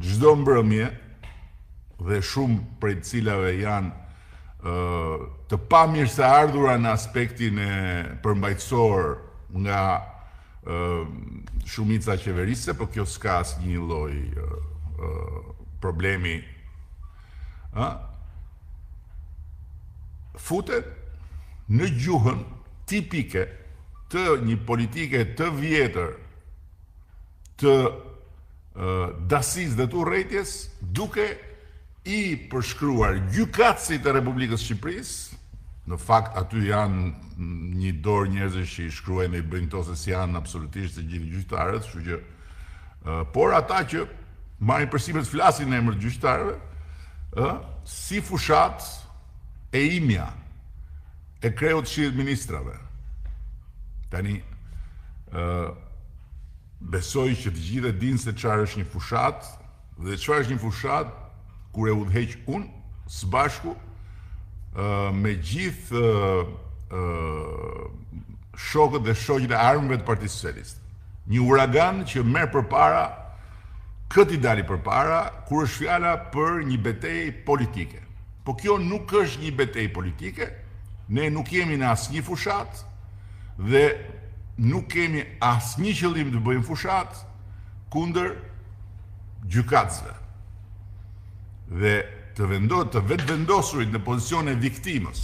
çdo mbrëmje dhe shumë prej të cilave janë të pamirëseardhura në aspektin e përmbajtësor nga shumica qeverisëse, po kjo s'ka asnjë lloj problemi. Ë? Futen në gjuhën tipike të një politike të vjetër të dasisë dhe të urrejtjes, duke i përshkruar gjykatësit e Republikës së Shqipërisë, në fakt aty janë një dorë njerëzish që i shkruajnë dhe i bëjnë këto se s'janë absolutisht të gjithë gjyqtarët, kështu që por ata që marrin përsipër të flasin në emër të gjyqtarëve, ë si fushatë e imja e kreut të Këshillit të Ministrave. Tani ë besoj që të gjithë e dinë se çfarë është një fushatë dhe çfarë është një fushatë kur e udhëheq unë së bashku me gjithë shokët dhe shoqet e armëve të Partisë Socialiste. Një uragan që merr përpara kë t'i dali përpara kur është fjala për një betejë politike. Po kjo nuk është një betejë politike, ne nuk jemi në asnjë fushatë dhe nuk kemi asnjë qëllim të bëjmë fushatë kundër gjykatësve. Dhe të vendo, të vetëvendosurit në pozicion e viktimës,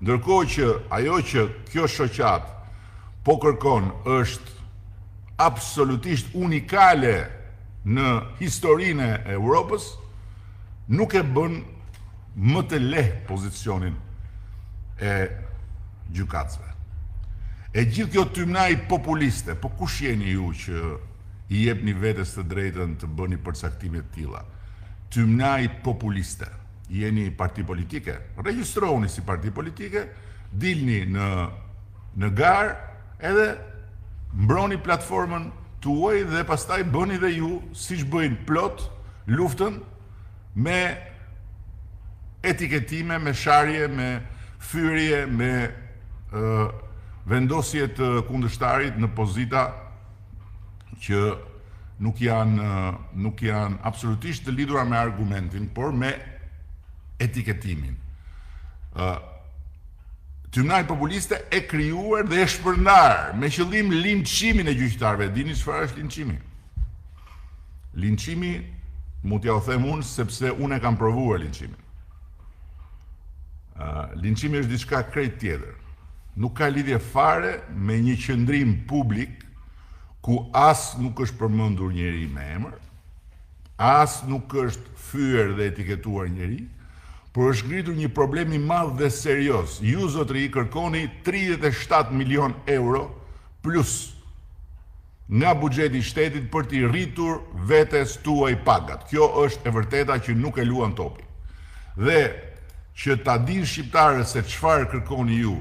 ndërkohë që ajo që kjo shoqatë po kërkon është absolutisht unikale në historinë e Europës, nuk e bën më të lehtë pozicionin e gjykatësve. E gjithë kjo tymnajë populiste, po kush jeni ju që i jepni vetes të drejtën të bëni përcaktime të tilla? Tymnajë populiste. Jeni parti politike? Regjistrohuni si parti politike, dilni në në garë edhe mbroni platformën tuaj dhe pastaj bëni dhe ju siç bëjnë plot luftën me etiketime, me sharje, me fyerje, me vendosje të kundërshtarit në pozita që nuk janë nuk janë absolutisht të lidhura me argumentin, por me etiketimin. Ë Tymnajë populiste e krijuar dhe e shpërndarë me qëllim linçimin e gjyqtarëve. Dini çfarë është linçimi? Linçimi mund t'jua them unë sepse unë e kam provuar linçimin. Uh, linçimi është diçka krejt tjetër. Nuk ka lidhje fare me një qëndrim publik ku as nuk është përmendur njeri me emër, as nuk është fyer dhe etiketuar njeri, por është ngritur një problem i madh dhe serioz. Ju zotëri kërkoni 37 milion euro plus nga buxheti i shtetit për t'i rritur vetes tuaj pagat. Kjo është e vërteta që nuk e luan topi. Dhe që ta dinë shqiptarët se çfarë kërkoni ju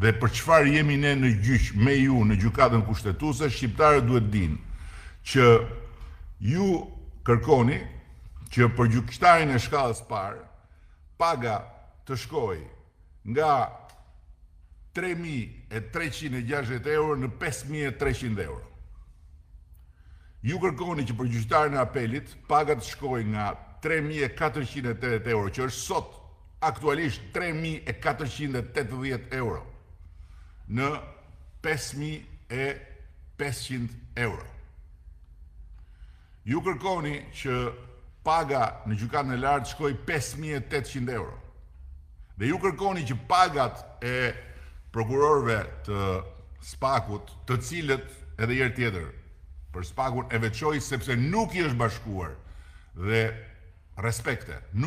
dhe për çfarë jemi ne në gjyq me ju në gjykatën kushtetuese, shqiptarët duhet dinë që ju kërkoni që për gjyqtarin e shkallës parë paga të shkojë nga 3360 euro në 5300 euro. Ju kërkoni që për gjyqtarin e apelit paga të shkojë nga 3480 euro, që është sot aktualisht 3480 euro, në 5500 euro. Ju kërkoni që paga në gjykatën e lartë shkojë 5800 euro. Dhe ju kërkoni që pagat e prokurorëve të SPAK-ut, të cilët edhe një herë tjetër për SPAK-un e veçoj sepse nuk i është bashkuar dhe respekte, nuk.